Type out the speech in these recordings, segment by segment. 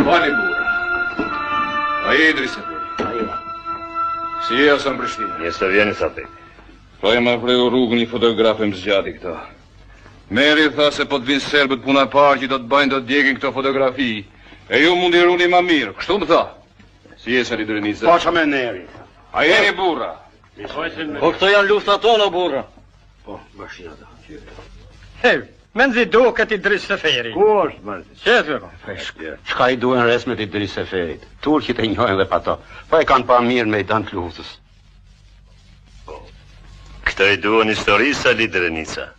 Falni burra. A je Idris Seferi? Si je Hasan Prishtina? Mirë se vjen Isa Beg. Po e ma preu rrugën një fotograf e më zgjati këto. Meri tha se po të vinë serbët puna e parë që do të bëjnë do të djegin këto fotografi. E ju mund i runi ma mirë, kështu më tha. Si je Sali Drenica? Paça me neri. A jeni burra? Po këto janë lufta tona, burra. Po, bashina ta. Hej, mezi duket Idris Seferi. Ku është, mërzi? Qetë, po. Çka i duhen resmet Idris Seferit? Turqit e njohin dhe pa to. Po e kanë pa mirë në mejdan të luftës. Këto i duhen historisë, Sali Drenica.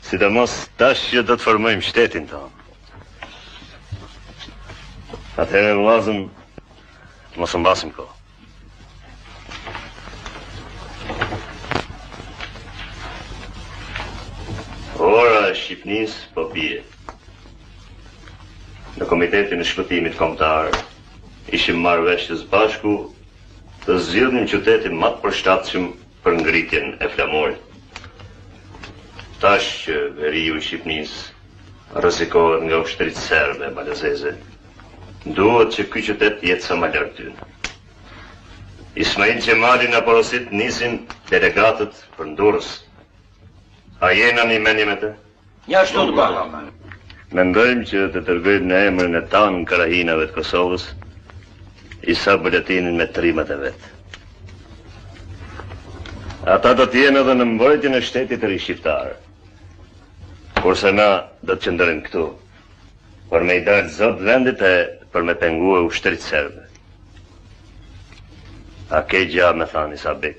Sidomos tash që do të formojmë shtetin tonë. Atëherë vëllazën, mos humbasim kohë. Ora e Shqipnisë po bie. Në Komitetin e Shpëtimit Kombëtar ishim marrë vesh që së bashku të zgjidhnim qytetin më të përshtatshëm për ngritjen e flamurit. Tash që veriu i Shqipnisë rrezikohet nga ushtritë serbe e malazeze, duhet që ky qytet të jetë sa më larg tyne. Ismail Qemali na porosit të nisim delegatët për në Durrës. A jena në një mendje me të? Njashtu të baba. Mendojmë që të dërgojmë në emrin e tanë krahinave të Kosovës, Isa Boletinin me trimat e vet. Ata do të jenë edhe në mbrojtjen e shtetit të ri shqiptar. Kurse na do të qëndrojmë këtu, për me i dalë zot vendit e për me pengue ushtritë serbe. A ke gja me thanë, Isa Beg?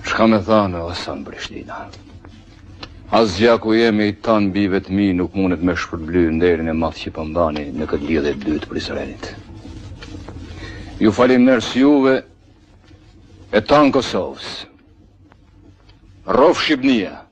Çka me thanë, Hasan Prishtina? As gjaku jem e i tanë bijve të mi nuk mundet me shpërbly nderin e madh që po mbani në këtë lidhje të dytë të Prizrenit. Ju faleminderit juve e tanë Kosovës. Rroftë Shqipnia!